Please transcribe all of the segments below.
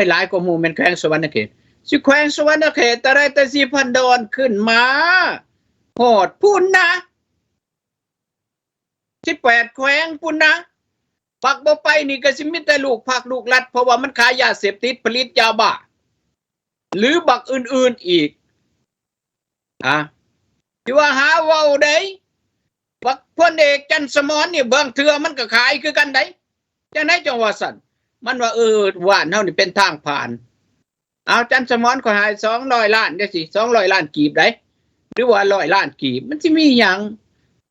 ຍ ຫຼາຍກວ່າໝູ່ແມ່ນແຂວງສະຫວັນນະເຂດ. ຊິແຂວງສະຫວັນນະເຂດ ແຕ່ໄດ້ແຕ່ສີພັນດອນຂຶ້ນມາ ຮອດພຸ້ນນະ ສິບແປດແຂວງພຸ້ນນະ. ບັກບໍ່ໄປນີ້ກໍຊິມີແຕ່ລູກພັກລູກລັດ ເພາະວ່າມັນຂາຍຢາເສບຕິດ ຜະລິດຢາບ້າ ຫຼືບັກອື່ນໆອີກ. ອາ ທີ່ວ່າຫາເວົ້າໃດ໋ ບັກພົນເອກຈັນສະໝອນນີ້ ບາງເທື່ອມັນກໍຂາຍຄືກັນໃດ໋. ຈັ່ງໃດຈັ່ງວ່າຊັ້ນ? ມັນວ່າ ເອີ ບ້ານເຮົານີ້ເປັນທາງຜ່ານ. ເອົາ ຈັນສະໝອນ ຂ້ອຍໃຫ້ສອງຮ້ອຍລ້ານ ຈັ່ງຊີ້ ສອງຮ້ອຍລ້ານກີບໃດ໋ ຫຼືວ່າຮ້ອຍລ້ານກີບ ມັນຊິມີຫຍັງ?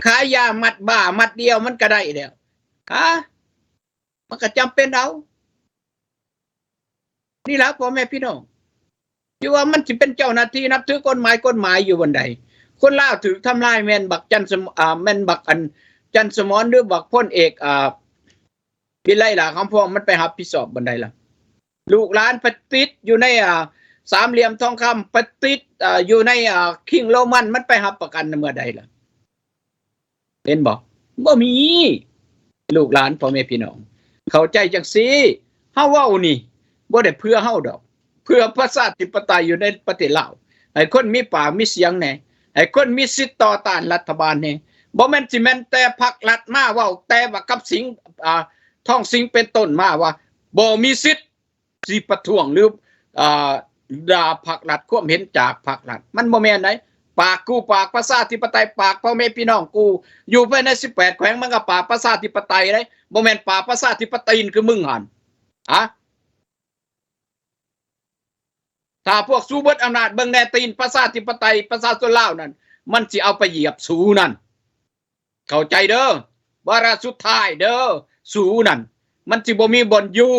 ຂາຍຢາມັດບ້າມັດດຽວມັນກໍໄດ້ແລ້ວ. ຮະ ມັນກໍຈຳເປັນເອົາ. ນີ້ລະ ພໍ່ແມ່ພີ່ນ້ອງ ທີ່ວ່າມັນຊິເປັນເຈົ້າໜ້າທີ່ນັບຖືກົດໝາຍ ກົດໝາຍຢູ່ບ່ອນໃດ? ຄົນລາວຖືກທຳລາຍແມ່ນບັກຈັນສະ ອາ ແມ່ນບັກອັນ ຈັນສະໝອນ ຫຼືບັກພົນເອກ ອາ ວິໄລຫຼ້າຄຳພອງ ມັນໄປຮັບຜິດຊອບບ່ອນໃດລະ? ລູກຫຼານໄປຕິດຢູ່ໃນ ອາ ສາມຫຼ່ຽມທອງຄຳ ໄປຕິດ ອາ ຢູ່ໃນ ອາ ຄິງໂຣມັນ ມັນໄປຮັບປະກັນເມື່ອໃດລະ? ເຫັນບໍ່? ບໍ່ມີ. ລູກຫຼານ ພໍ່ແມ່ພີ່ນ້ອງ ເຂົ້າໃຈຈັ່ງຊີ້. ເຮົາເວົ້ານີ້ບໍ່ໄດ້ເພື່ອເຮົາດອກ ເພື່ອປະຊາທິປະໄຕຢູ່ໃນປະເທດລາວ ໃຫ້ຄົນມີປາກມີສຽງແດ່ ໃຫ້ຄົນມີສິດຕໍ່ຕ້ານລັດຖະບານແດ່. ບໍ່ແມ່ນຊິແມ່ນແຕ່ພັກລັດມາເວົ້າ ແຕ່ວ່າກັບສິງ ອາ ທອງສິງເປັນຕົ້ນມາວ່າບໍ່ມີສິດ ຊິປະທ້ວງ ຫຼື ອ່າ ດ່າພັກລັດ ຄວາມເຫັນຈາກພັກລັດ ມັນບໍ່ແມ່ນໃດ໋. ປາກກູປາກປະຊາທິປະໄຕ ປາກພໍ່ແມ່ພີ່ນ້ອງກູ ຢູ່ພາຍໃນສິບແປດແຂວງ ມັນກໍປາກປະຊາທິປະໄຕເດ້ ບໍ່ແມ່ນປາກປະຊາທິປະຕີນຄືມຶງຫັ້ນ. ຮະ ຖ້າພວກສູເບິດອຳນາດ ເບິ່ງແນ່ ຕີນປະຊາທິປະໄຕ ປະຊາຊົນລາວນັ້ນ ມັນຊິເອົາໄປຢຽບສູນັ້ນ. ເຂົ້າໃຈເດີ ວາລະສຸດທ້າຍເດີ ສູນັ້ນ ມັນຊິບໍ່ມີບ່ອນຢູ່.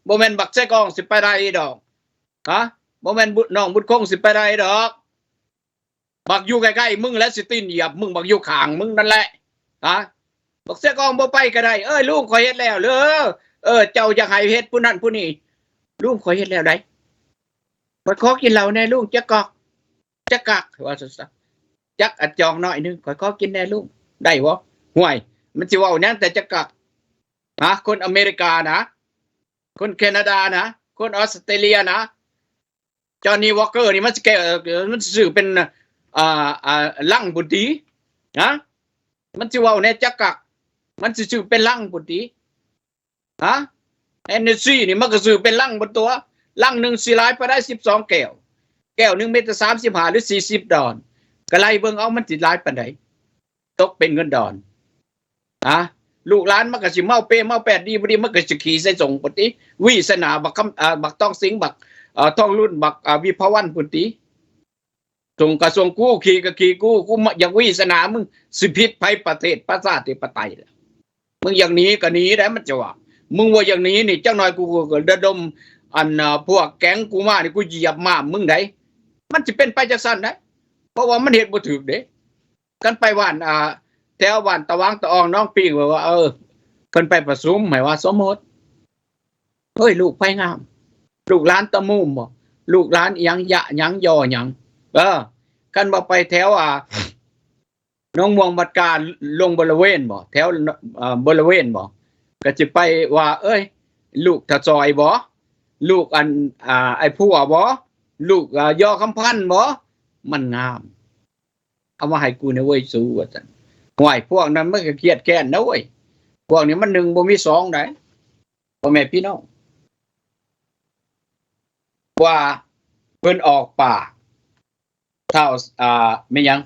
ບໍ່ແມ່ນບັກເຊກອງຊິໄປໄດ້ດອກ ຮະ ບໍ່ແມ່ນບຸດ ນ້ອງບຸດຄົງຊິໄປໄດ້ດອກ. ບັກຢູ່ໃກ້ໆມຶງແຫຼະຊິຕີນຢຽບມຶງ ບັກຢູ່ຂ້າງມຶງນັ້ນແຫຼະ ຮະ. ບັກເຊກອງບໍ່ໄປກໍໄດ້ ເອີຍ ລຸງ ຂ້ອຍເຮັດແລ້ວເດີ ເອີ ເຈົ້າຢາກໃຫ້ເຮັດຜູ້ນັ້ນຜູ້ນີ້ ລຸງ ຂ້ອຍເຮັດແລ້ວໃດ໋ ຂ້ອຍຂໍກິນເຫຼົ້າແດ່ລຸງ ຈັກກອກ ຈັກກັກ ວ່າຊັ້ນຊະ ຈັກອັດຈອງໜ້ອຍໜຶ່ງ ຂ້ອຍຂໍກິນແດ່ລຸງ ໄດ້ບໍ່? ຫ້ວຍ ມັນຊິເວົ້າຫຍັງແຕ່ຈັກກັກ ຮະ ຄົນອາເມລິການະ ຄົນແຄນາດານະ ຄົນອອສເຕຣເລຍນະ ຈອນນີວໍເກີນີ້ ມັນຊິແກ້ ມັນຊິຊື້ເປັນ ອ່າ ອ່າ ລັງພຸ້ນຕິ ຮະ ມັນຊິເວົ້າແດ່ຈັກກັກ ມັນຊິຊື້ເປັນລັງພຸ້ນຕິ ຮະ ເອເນຊີນີ້ມັນກໍຊື້ເປັນລັງພຸ້ນຕົວະ ລັງໜຶ່ງຊິຫຼາຍປານໃດ ສິບສອງແກ້ວ ແກ້ວໜຶ່ງມີແຕ່ສາມສິບຫ້າ ຫຼື ສີ່ສິບດອນ ກໍໄລ່ເບິ່ງເອົາ ມັນຊິຫຼາຍປານໃດ ຕົກເປັນເງິນດອນ ອາ ລູກຫຼານມັນກໍຊິເມົາເປເມົາແປດ ດີບໍ່ດີມັນກໍຊິຂີ່ໃສ່ສົ່ງພຸ້ນຕິ ວາສະໜາບັກຄຳ ອາ ບັກທອງສິງ ບັກ ເອີ ທອງລຸນ ບັກ ອາ ວິພາວັນພຸ້ນຕິ ສົ່ງກະສ່ວງກູ ຂີ່ກໍຂີ່ກູ ກູຢາກວາສະໜາ ມຶງຊິຜິດໃຜປະເທດປະຊາທິປະໄຕລະ ມຶງຢາກໜີກໍໜີໄດ້ ມັນຈະວ່າ ມຶງບໍ່ຢາກໜີນີ້ ຈັກໜ້ອຍກູກໍລະດົມ ອັນ ອາ ພວກແກັງກູມານີ້ ກູຢຽບມ້າມມຶງໄດ໋ ມັນຊິເປັນໄປຈັ່ງຊັ້ນໄດ໋ ເພາະວ່າມັນເຮັດບໍ່ຖືກເດ້. ຄັນໄປບ້ານ ອ່າ ແຖວບ້ານຕະຫວ່າງຕະອອງໜອງປິງ ແບບວ່າ ເອີ ເພິ່ນໄປປະຊຸມ ໃຫ້ວ່າສົມມຸດ ເຮີ້ຍ ລູກໃຜງາມ ລູກຫຼານຕະມຸມບໍ ລູກຫຼານອີ່ຫຍັງ ຢະຫຍັງ ຢໍຫຍັງ ເອີ ຄັນວ່າໄປແຖວ ອ່າ ໜອງມ່ວງ ວັດກາ ລົງບໍລະເວນບໍ ແຖວ ເອີ ບໍລະເວນບໍ ກໍຊິໄປວ່າ ເອີຍ ລູກທ່າຈອຍບໍ ລູກອັນ ອ່າ ອ້າຍພົວບໍ ລູກ ອ່າ ຢໍຄຳພັນບໍ ມັນງາມ. ເອົາມາໃຫ້ກູແດ່ເວີຍສູ ວ່າຊັ້ນ. ຫ້ວຍ ພວກນັ້ນມັນກໍຄຽດແຄ້ນນະເວີຍ ພວກນີ້ມັນໜຶ່ງບໍ່ມີສອງໃດ໋ ພໍ່ແມ່ພີ່ນ້ອງ ວ່າເພິ່ນອອກປາກ ທ້າວ ອ່າ ແມ່ນຫຍັງ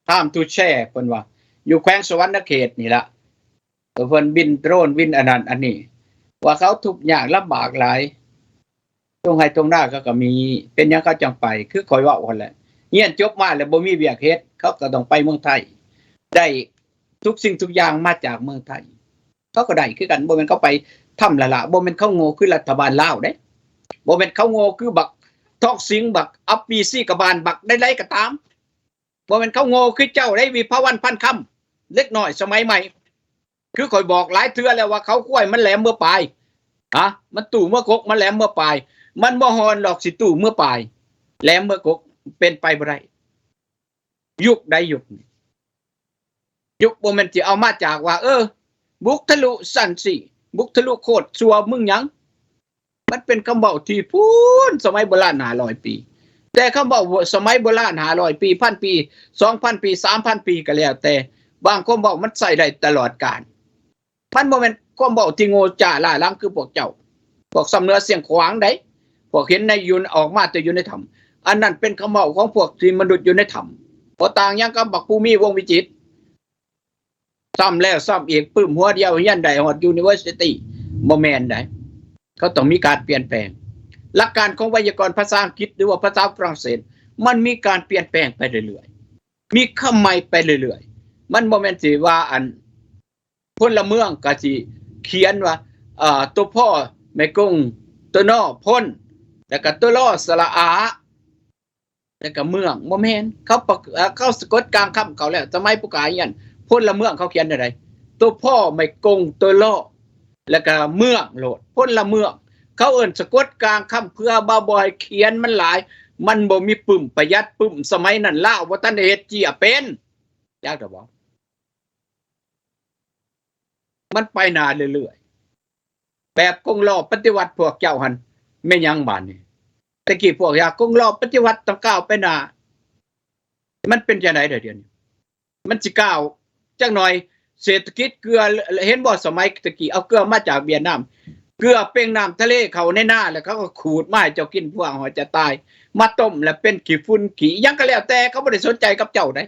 Time to Share ເພິ່ນວ່າ ຢູ່ແຂວງສະຫວັນນະເຂດນີ້ລະ ເພິ່ນບິນໂດຣນ ບິນອັນນັ້ນອັນນີ້ ວ່າເຂົາທຸກຍາກລຳບາກຫຼາຍ ທົ່ງໄຮ່ທົ່ງນາເຂົາກໍມີ ເປັນຫຍັງເຂົາຈັ່ງໄປ ຄືຂ້ອຍເວົ້າຫັ້ນແຫຼະ ຮຽນຈົບມາແລ້ວບໍ່ມີວຽກເຮັດ ເຂົາກໍຕ້ອງໄປເມືອງໄທ ໄດ້ທຸກສິ່ງທຸກຢ່າງມາຈາກເມືອງໄທ ເຂົາກໍໄດ້ຄືກັນ ບໍ່ແມ່ນເຂົາໄປທຳລະລະ ບໍ່ແມ່ນເຂົາໂງ່ຄືລັດຖະບານລາວເດ້ ບໍ່ແມ່ນເຂົາໂງ່ຄືບັກທອງສິງ ບັກອັບປີ ສີກະບານ ບັກໃດໆກໍຕາມ ບໍ່ແມ່ນເຂົາໂງ່ຄືເຈົ້າເດ້ ວິພາວັນ ພັນຄຳ ເດັກນ້ອຍສະໄໝໃໝ່ ຄືຂ້ອຍບອກຫຼາຍເທື່ອແລ້ວວ່າ ເຂົາຄວາຍມັນແຫຼມເມືອປາຍ ຮະ ມັນຕູ້ເມືອກົກ ມັນແຫຼມເມືອປາຍ ມັນບໍ່ຮ່ອນດອກຊິຕູ້ເມືອປາຍ ແຫຼມເມືອກົກ ເປັນໄປບໍ່ໄດ້. ຍຸກໃດຍຸກນີ້ ຍຸກບໍ່ແມ່ນຊິເອົາມາຈາກວ່າ ເອີ ບຸກທະລຸຊັ້ນສີ່ ບຸກທະລຸໂຄດຊົ່ວ ມຶງຫຍັງ ມັນເປັນຄຳເວົ້າທີ່ພຸ້ນສະໄໝໂບລານຫ້າຮ້ອຍປີ. ແຕ່ຄຳເວົ້າສະໄໝໂບລານຫ້າຮ້ອຍປີ, ພັນປີ, ສອງພັນປີ, ສາມພັນປີກໍແລ້ວແຕ່, ບາງຄວາມເວົ້າມັນໃຊ້ໄດ້ຕະຫຼອດການ. ມັນບໍ່ແມ່ນຄວາມເວົ້າທີ່ໂງ່ຈ້າລ້າຫຼັງຄືພວກເຈົ້າ, ພວກຊຳເໜືອຊຽງຂວາງໃດ໋, ພວກເຫັນໃນຢູ່ ອອກມາແຕ່ຢູ່ໃນຖ້ຳ. ອັນນັ້ນເປັນຄຳເວົ້າຂອງພວກທີ່ມະນຸດຢູ່ໃນຖ້ຳ, ບໍ່ຕ່າງຫຍັງກັບບັກພູມີ ວົງວິຈິດ. ຊ້ຳແລ້ວຊ້ຳອີກ, ປຶ້ມຫົວດຽວຮຽນໄດ້ຮອດ University ບໍ່ແມ່ນໃດ໋. ເຂົາຕ້ອງມີການປ່ຽນແປງ. ຫຼັກການຂອງໄວຍາກອນພາສາອັງກິດ ຫຼືວ່າພາສາຝຣັ່ງເສດ ມັນມີການປ່ຽນແປງໄປເລື້ອຍໆ, ມີຄຳໃໝ່ໄປເລື້ອຍໆ. ມັນບໍ່ແມ່ນຊິວ່າອັນ ພົນລະເມືອງກໍຊິຂຽນວ່າ ເອີ ຕົວ ພ ໄມ້ກົງ ຕົວ ນ ພົນ ແລ້ວກໍຕົວ ລ ສະຫຼະອາ ແລ້ວກໍເມືອງ. ບໍ່ແມ່ນ, ເຂົາປະ ເອີ ເຂົາສະກົດກາງຄຳເຂົາແລ້ວ. ສະໄໝຜູ້ກາຮຽນ ພົນລະເມືອງເຂົາຂຽນແນວໃດ? ຕົວ ພ ໄມ້ກົງ ຕົວ ລ ແລ້ວກໍເມືອງໂລດ, ພົນລະເມືອງ. ເຂົາເອີ້ນສະກົດກາງຄຳເພື່ອບໍ່ ບໍ່ໃຫ້ຂຽນມັນຫຼາຍ, ມັນບໍ່ມີປຶ້ມປະຢັດປຶ້ມ. ສະໄໝນັ້ນລາວບໍ່ທັນໄດ້ເຮັດເຈ້ຍເປັນ, ຈັກດອກບໍ່? ມັນໄປໜ້າເລື້ອຍໆ ແບບກົງລໍ້ປະຕິວັດພວກເຈົ້າຫັ້ນ. ແມ່ນຫຍັງບາດນີ້? ແຕ່ກີ້ພວກຢາກກົງລໍ້ປະຕິວັດຕ້ອງກ້າວໄປໜ້າ, ມັນເປັນຈັ່ງໃດດຽວນີ້? ມັນຊິກ້າວຈັກໜ່ອຍ. ເສດຖະກິດເກືອ ເຫັນບໍ່? ສະໄໝຕະກີ້ເອົາເກືອມາຈາກຫວຽດນາມ, ເກືອເປັ່ງນ້ຳທະເລເຂົ້າໃນນາ ແລ້ວເຂົາກໍຂູດມາໃຫ້ເຈົ້າກິນ ພວກຫອຍຈະຕາຍ, ມາຕົ້ມແລ້ວເປັນຂີ້ຝຸ່ນຂີ້ຫຍັງກໍແລ້ວແຕ່, ເຂົາບໍ່ໄດ້ສົນໃຈກັບເຈົ້າໃດ.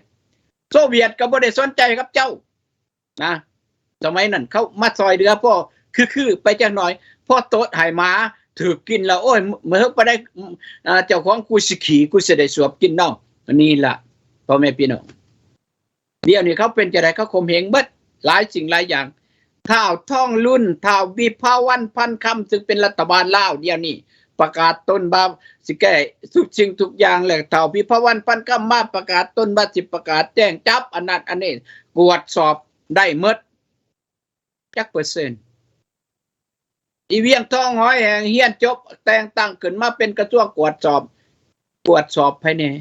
ໂຊວຽດກໍບໍ່ໄດ້ສົນໃຈກັບເຈົ້ານະ. ສະໄໝນັ້ນເຂົາມາຊ່ອຍເຫຼືອພໍຄືໆໄປຈັກໜ່ອຍ, ພໍຕົດໃຫ້ໝາຖືກກິນແລ້ວ ໂອ້ຍ ເມື່ອບໍ່ໄດ້ ອາ ເຈົ້າຂອງກູຊິຂີ້ ກູຊິໄດ້ສວບກິນເນາະ. ອັນນີ້ລະ ພໍ່ແມ່ພີ່ນ້ອງ, ດຽວນີ້ເຂົາເປັນຈັ່ງໃດ? ເຂົາຂົ່ມເຫງເບິດຫຼາຍສິ່ງຫຼາຍຢ່າງ. ທ້າວທອງລຸນ, ທ້າວວິພາວັນ ພັນຄຳ ຊຶ່ງເປັນລັດຖະບານລາວດຽວນີ້ ປະກາດຕົນວ່າຊິແກ້ທຸກສິ່ງທຸກຢ່າງ, ແລະ ທ້າວວິພາວັນ ພັນຄຳ ມາປະກາດຕົນວ່າຊິປະກາດແຈ້ງຈັບອັນນັ້ນອັນນີ້, ກວດສອບໄດ້ໝົດ. ຈັກເປີເຊັນ? ອີວຽງທອງ ຫອຍແຮງ ຮຽນຈົບ ແຕ່ງຕັ້ງຂຶ້ນມາເປັນກະຊວງກວດສອບ, ກວດສອບໃຜແດ່?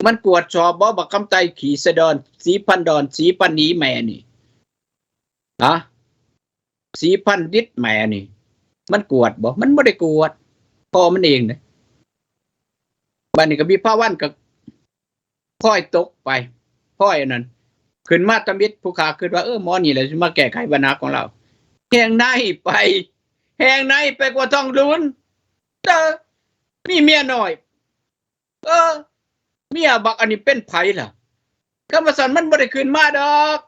ມັນກວດສອບບໍ່? ບັກຄຳໄຕຂີ້ສະດອນ ສີພັນດອນ ສີພັນໜີແມ່ນີ້ ຮະ? ສີພັນດິດແມ່ນີ້ ມັນກວດບໍ່? ມັນບໍ່ໄດ້ກວດ ພໍ່ມັນເອງເດ້. ບາດນີ້ກໍວິພາວັນກໍ ພອຍຕົກໄປ ພອຍອັນນັ້ນ ຂຶ້ນມາຕຳອິດ. ຜູ້ຂ້າຄິດວ່າ ເອີ ໝໍນີ້ແຫຼະຊິມາແກ້ໄຂບັນຫາຂອງລາວ. ແຮງໃນໄປ ແຮງໃນໄປກວ່າທອງລຸນ. ເອີ ມີເມຍນ້ອຍ. ເອີ ເມຍບັກອັນນີ້ເປັນໃຜລະ? ຄັນວ່າຊັ້ນມັນບໍ່ໄດ້ຂຶ້ນມາດອກ.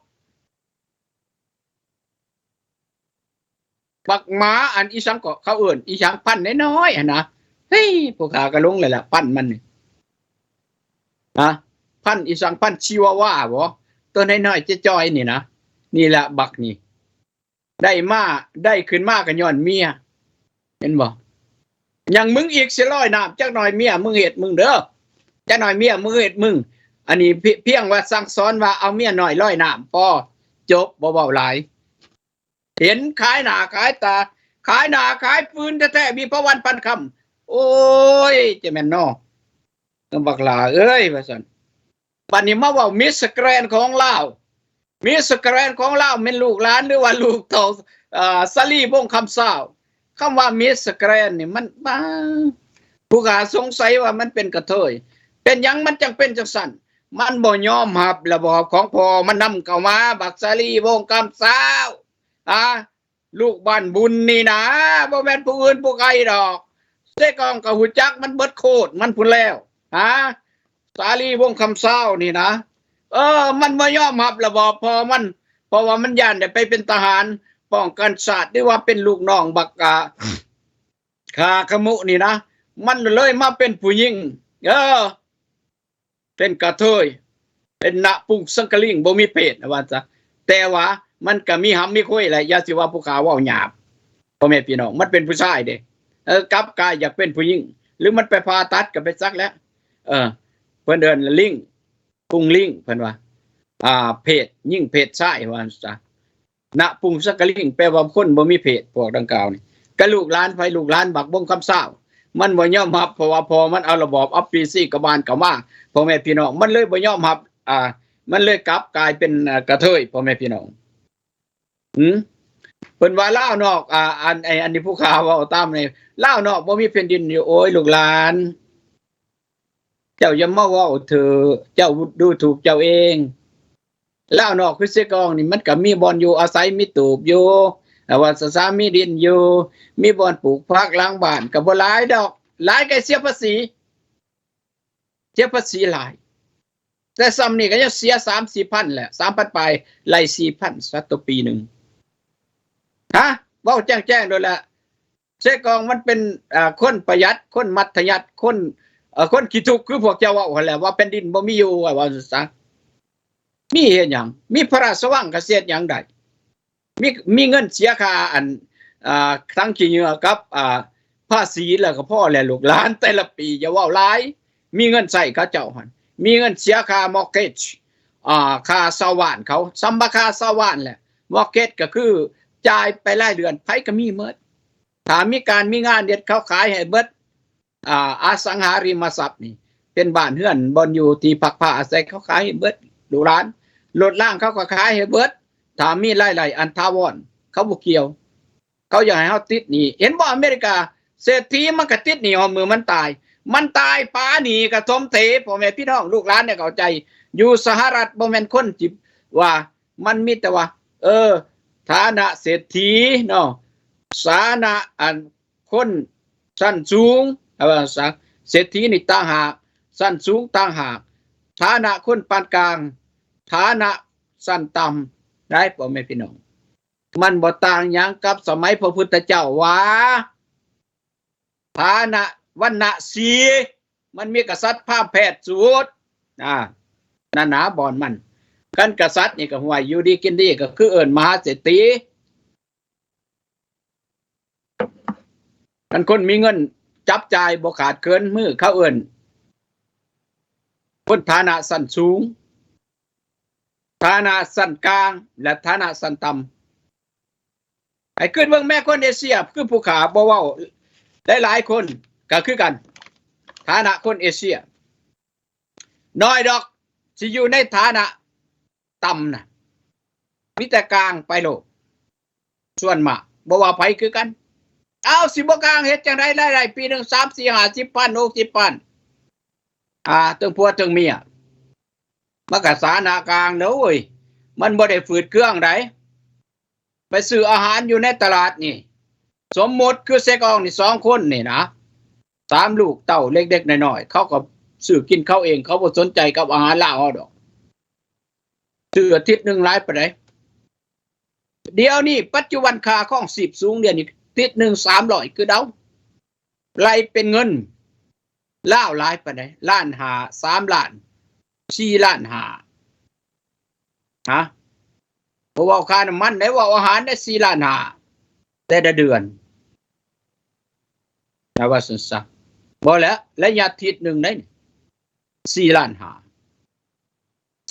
ບັກໝາອັນອີ່ສັງເກາະ ເຂົາເອີ້ນອີ່ສັງ ພັນນ້ອຍໆຫັ້ນນະ. ເຮີ້ຍ ພວກຂ້າກໍຫຼົງແລ້ວລະ ພັນມັນນີ້ ຮະ ພັນອີ່ສັງ ພັນຊີວາວາບໍ? ຕົວນ້ອຍໆຈ້ອຍໆນີ້ນະ. ນີ້ລະບັກນີ້ ໄດ້ມາ ໄດ້ຂຶ້ນມາກໍຍ້ອນເມຍ. ເຫັນບໍ່? ຍັງມຶງອີກຊິລອຍນ້ຳ. ຈັກໜ່ອຍເມຍມຶງເຮັດມຶງເດີ. ຈັກໜ່ອຍເມຍມຶງເຮັດມຶງ. ອັນນີ້ພ- ພຽງວ່າສັ່ງສອນວ່າເອົາເມຍນ້ອຍລອຍນ້ຳ ພໍ ຈົບ ບໍ່ເວົ້າຫຼາຍ. ເຫັນຂາຍໜ້າຂາຍຕາ ຂາຍໜ້າຂາຍປືນແທ້ໆ ວິພາວັນ ພັນຄຳ. ໂອ້ຍ ຈະແມ່ນນໍ ບັກຫຼ້າເອີຍ ວ່າຊັ້ນ. ບັດນີ້ມາເວົ້າມິສແກຣນຂອງລາວ. ມິສແກຣນຂອງລາວແມ່ນລູກຫຼານ ຫຼືວ່າລູກເຕົ້າ ເອີ ສາລີ ວົງຄຳຊາວ. ຄຳວ່າມິສແກຣນນີ້ມັນ ບາງ ຜູ້ກໍສົງໄສວ່າມັນເປັນກະເທີຍ. ເປັນຫຍັງມັນຈັ່ງເປັນຈັ່ງຊັ້ນ? ມັນບໍ່ຍອມຮັບລະບອບຂອງພໍ່ມັນນຳເຂົ້າມາ. ບັກສາລີ ວົງຄຳຊາວ ອາ ລູກບ້ານບຸນນີ້ນາ ບໍ່ແມ່ນຜູ້ອື່ນຜູ້ໄກດອກ. ເຊກອງກໍຮູ້ຈັກມັນເບິດໂຄດມັນພຸ້ນແລ້ວ ຫາ ສາລີ ວົງຄຳຊາວນີ້ນະ. ເອີ ມັນບໍ່ຍອມຮັບລະບອບພໍ່ມັນ ເພາະວ່າມັນຢ້ານໄດ້ໄປເປັນທະຫານປ້ອງກັນຊາດ ຫຼືວ່າເປັນລູກນ້ອງບັກ ອາ ຂ້າຂະມຸນີ້ນະ. ມັນເລີຍມາເປັນຜູ້ຍິງ ເອີ ເປັນກະເທີຍ ເປັນນະປຸງສັງກະລິງ ບໍ່ມີເພດວ່າຊະ. ແຕ່ວ່າມັນກະມີຫຳມີຄຸຍແຫຼະ ຢ່າຊິວ່າຜູ້ຂ້າເວົ້າຫຍາບ ພໍ່ແມ່ພີ່ນ້ອງ. ມັນເປັນຜູ້ຊາຍເດ້ ເອີ ກັບກາຍຢາກເປັນຜູ້ຍິງ ຫຼືມັນໄປຜ່າຕັດກໍໄປສັກແຫຼະ. ເອີ ເພິ່ນເອີ້ນລິງ ປຸງລິງ ເພິ່ນວ່າ ອ່າ ເພດຍິງເພດຊາຍວ່າຊະ. ນະປຸງສັກກະລິງ ແປວ່າຄົນບໍ່ມີເພດ ພວກດັ່ງກ່າວນີ້. ກະລູກຫຼານໃຜ? ລູກຫຼານບັກ ວົງຄຳຊາວ. ມັນບໍ່ຍອມຮັບ ເພາະວ່າພໍ່ມັນເອົາລະບອບອັບປີຊີກະບານເຂົ້າມາ ພໍ່ແມ່ພີ່ນ້ອງ. ມັນເລີຍບໍ່ຍອມຮັບ ອ່າ ມັນເລີຍກັບກາຍເປັນ ເອີ ກະເທີຍ ພໍ່ແມ່ພີ່ນ້ອງ. ຫືມ? ເພິ່ນວ່າລາວນອກ ອ່າ ອັນ ໄອ້ ອັນນີ້ຜູ້ຂ່າວເວົ້າຕາມນີ້ ລາວນອກບໍ່ມີແຜ່ນດິນຢູ່. ໂອ້ຍ ລູກຫຼານ ເຈົ້າຢ່າມາເວົ້າເຖາະ ເຈົ້າດູຖູກເຈົ້າເອງ. ລາວນອກຄືເຊກອງນີ້ ມັນກໍມີບ່ອນຢູ່ອາໄສ ມີຕູບຢູ່ ແຕ່ວ່າສະສາ ມີດິນຢູ່ ມີບ່ອນປູກຜັກຫຼັງບ້ານ ກໍບໍ່ຫຼາຍດອກ ຫຼາຍກໍເສຍພາສີ ເສຍພາສີຫຼາຍ ແຕ່ສ່ຳນີ້ກໍຍັງເສຍສາມສີ່ພັນແຫຼະ ສາມພັນປາຍ ໄລ່ສີ່ພັນຊະຕໍ່ປີໜຶ່ງ. ຮະ ເວົ້າແຈ້ງໆໂລດແຫຼະ ເຊກອງມັນເປັນ ເອີ ຄົນປະຢັດ ຄົນມັດທະຍັດ ຄົນ ເອີ ຄົນຂີ້ທຸກ ຄືພວກເຈົ້າເວົ້າຫັ້ນແຫຼະ ວ່າແຜ່ນດິນບໍ່ມີຢູ່ ວ່າ ວ່າຊັ້ນຊະ. ມີເຮັດຫຍັງ? ມີພະລາຊະວັງກໍຊິເຮັດຫຍັງໄດ້? ມີ ມີເງິນເສຍຄ່າອັນ ອ່າ ຖັງຂີ້ເຫຍື້ອກັບ ອ່າ ພາສີແລ້ວກໍພໍແຫຼະ ລູກຫຼານ ແຕ່ລະປີ ຢ່າເວົ້າຫຼາຍ. ມີເງິນໃຊ້ເຂົາເຈົ້າຫັ້ນ ມີເງິນເສຍຄ່າມໍເກັດ ອ່າ ຄ່າເຊົ່າບ້ານເຂົາ ສ່ຳວ່າຄ່າເຊົ່າບ້ານແຫຼະ. ມໍເກັດກໍຄືຈ່າຍໄປລາຍເດືອນ ໃຜກໍມີໝົດ. ຖ້າມີການມີງານເຮັດ ເຂົາຂາຍໃຫ້ເບິດ. ອ່າ ອະສັງຫາລິມະຊັບນີ້ ເປັນບ້ານເຮືອນ ບ່ອນຢູ່ທີ່ພັກພາອາໄສ ເຂົາຂາຍໃຫ້ເບິດ ລູກຫຼານ. ລົດລາງເຂົາກໍຂາຍໃຫ້ເບິດ. ຖ້າມີລາຍໄດ້ອັນຖາວອນ ເຂົາບໍ່ກ່ຽວ. ເຂົາຢາກໃຫ້ເຮົາຕິດໜີ້. ເຫັນບໍ່ ອາເມລິກາ ເສດຖີມັນກໍຕິດໜີ້ຮອດມື້ມັນຕາຍ. ມັນຕາຍປາໜີ້ກໍສົມເຖ. ພໍ່ແມ່ພີ່ນ້ອງ ລູກຫຼານໃຫ້ເຂົ້າໃຈ ຢູ່ສະຫະລັດບໍ່ແມ່ນຄົນຊິວ່າ ມັນມີແຕ່ວ່າ ເອີ ຖານະເສດຖີເນາະ ຖານະອັນ ຄົນຊັ້ນສູງ ເອົາວ່າຊັ້ນຊະ ເສດຖີນີ້ຕ່າງຫາກ ຊັ້ນສູງຕ່າງຫາກ ຖານະຄົນປານກາງ ຖານະຊັ້ນຕ່ຳ ໄດ້ ພໍ່ແມ່ພີ່ນ້ອງ. ມັນບໍ່ຕ່າງຫຍັງກັບສະໄໝພະພຸດທະເຈົ້າວ່າ ຖານະວັນນະສີ່ ມັນມີກະສັດພາມແພດສູດ ອ່າ ນັ້ນນາບ່ອນມັນ. ຄັນກະສັດນີ້ກໍ ຫ້ວຍ ຢູ່ດີກິນດີ ກໍຄືເອີ້ນມະຫາເສດຖີ. ຄັນຄົນມີເງິນຈັບຈ່າຍບໍ່ຂາດເຂີນມື ເຂົາເອີ້ນຄົນຖານະຊັ້ນສູງ, ຖານະຊັ້ນກາງ ແລະ ຖານະຊັ້ນຕ່ຳ. ໃຫ້ຄິດເບິ່ງແມ້ ຄົນເອເຊຍ ຄືຜູ້ຂ້າບໍ່ເວົ້າ ຫຼາຍໆຄົນກໍຄືກັນ. ຖານະຄົນເອເຊຍ ໜ້ອຍດອກ ຊິຢູ່ໃນຖານະຕ່ຳນະ ມີແຕ່ກາງໄປໂລດ. ສ່ວນມາກ ບໍ່ວ່າໃຜຄືກັນ. ເອົາ ຊິບໍ່ກາງເຮັດຈັ່ງໃດ? ລາຍໄດ້ປີໜຶ່ງສາມ ສີ່ ຫ້າ ສິບພັນ ຫົກສິບພັນ ອ່າ ເຖິງຜົວເຖິງເມຍ ມັນກໍຖານະກາງເດີ. ມັນບໍ່ໄດ້ຝືດເຄືອງໃດ. ໄປຊື້ອາຫານຢູ່ໃນຕະຫຼາດນີ້ ສົມມຸດຄືເຊກອງນີ້ ສອງຄົນນີ້ນະ ສາມລູກເຕົ້າເລັກໆນ້ອຍໆ ເຂົາກໍຊື້ກິນເຂົາເອງ ເຂົາບໍ່ສົນໃຈກັບອາຫານລາວເຮົາດອກ. ຊື້ອາທິດໜຶ່ງຫຼາຍປານໃດ? ດຽວນີ້ປັດຈຸບັນຄ່າຄອງຊີບສູງ ດຽວນີ້ທິດໜຶ່ງສາມຮ້ອຍ ຄືເດົາ. ໄລ່ເປັນເງິນລາວຫຼາຍປານໃດ? ລ້ານຫ້າ ສາມລ້ານ ສີ່ລ້ານຫ້າ ຮະ ບໍ່ເວົ້າຄ່ານ້ຳມັນໄດ໋ ເວົ້າອາຫານໄດ໋ ສີ່ລ້ານຫ້າ ແຕ່ລະເດືອນ ນະ ວ່າຊັ້ນຊະ. ບໍ່ແຫຼະ ໄລຍະທິດໜຶ່ງໄດ໋ ສີ່ລ້ານຫ້າ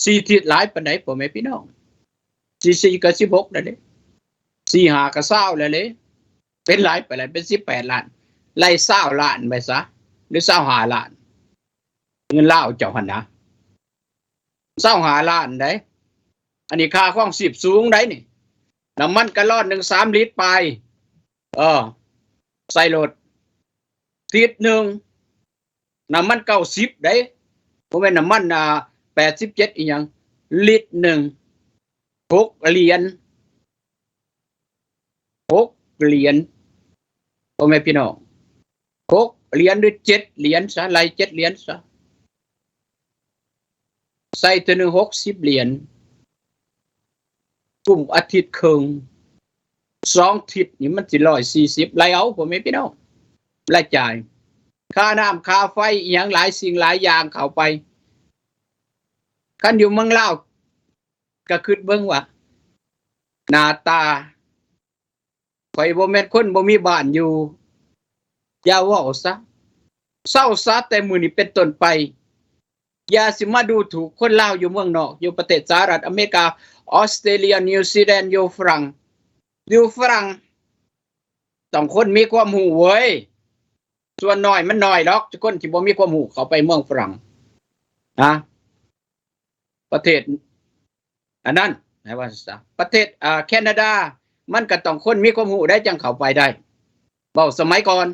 ສີ່ທິດຫຼາຍປານໃດ ພໍ່ແມ່ພີ່ນ້ອງ? ສີ່ສີ່ກໍສິບຫົກແລ້ວເດ້ ສີ່ຫ້າກໍຊາວແລ້ວເດ້. ເປັນຫຼາຍປານໃດ? ເປັນສິບແປດລ້ານ ໄລ່ຊາວລ້ານໄປຊະ ຫຼື ຊາວຫ້າລ້ານ ເງິນລາວເຈົ້າຫັ້ນນະ ຊາວຫ້າລ້ານໄດ໋. ອັນນີ້ຄ່າຄອງຊີບສູງໄດ໋ນີ້ ນ້ຳມັນກາລອນໜຶ່ງສາມລິດປາຍ ເອີ ໃສ່ລົດ ທິດໜຶ່ງ ນ້ຳມັນເກົ້າສິບໄດ໋ ບໍ່ແມ່ນນ້ຳມັນ ອ່າ ແປດສິບເຈັດອີ່ຫຍັງ. ລິດໜຶ່ງ ຫົກຫຼຽນ ຫົກຫຼຽນ ພໍ່ແມ່ພີ່ນ້ອງ ຫົກຫຼຽນ ຫຼື ເຈັດຫຼຽນຊະ ໄລ່ເຈັດຫຼຽນຊະ ໃສ່ເທື່ອໜຶ່ງຫົກສິບຫຼຽນ ກຸ້ມອາທິດເຄິ່ງ ສອງທິດນີ້ມັນຊິຮ້ອຍສີ່ສິບ ໄລ່ເອົາ ພໍ່ແມ່ພີ່ນ້ອງ ລາຍຈ່າຍ ຄ່ານ້ຳຄ່າໄຟອີ່ຫຍັງ ຫຼາຍສິ່ງຫຼາຍຢ່າງເຂົ້າໄປ. ຄັນຢູ່ເມືອງລາວ ກໍຄິດເບິ່ງວ່າ ໜ້າຕາ ຂ້ອຍບໍ່ແມ່ນຄົນບໍ່ມີບ້ານຢູ່. ຢ່າເວົ້າຊະ ເຊົາຊະ ແຕ່ມື້ນີ້ເປັນຕົ້ນໄປ ຢ່າຊິມາດູຖູກຄົນລາວຢູ່ເມືອງນອກ ຢູ່ປະເທດສະຫະລັດອາເມລິກາ, ອອສເຕຣເລຍ, ນິວຊີແລນ, ຢູ່ຝຣັ່ງ, ຢູ່ຝຣັ່ງ ຕ້ອງຄົນມີຄວາມຮູ້ເວີຍ. ສ່ວນໜ້ອຍມັນໜ້ອຍດອກ ຄົນທີ່ບໍ່ມີຄວາມຮູ້ເຂົ້າໄປເມືອງຝຣັ່ງນະ. ປະເທດອັນນັ້ນ ໃຫ້ວ່າຊະ ປະເທດ ອ່າ ແຄນາດາ ມັນກໍຕ້ອງຄົນມີຄວາມຮູ້ໄດ້ຈັ່ງເຂົ້າໄປໄດ້. ເວົ້າສະໄໝກ່ອນ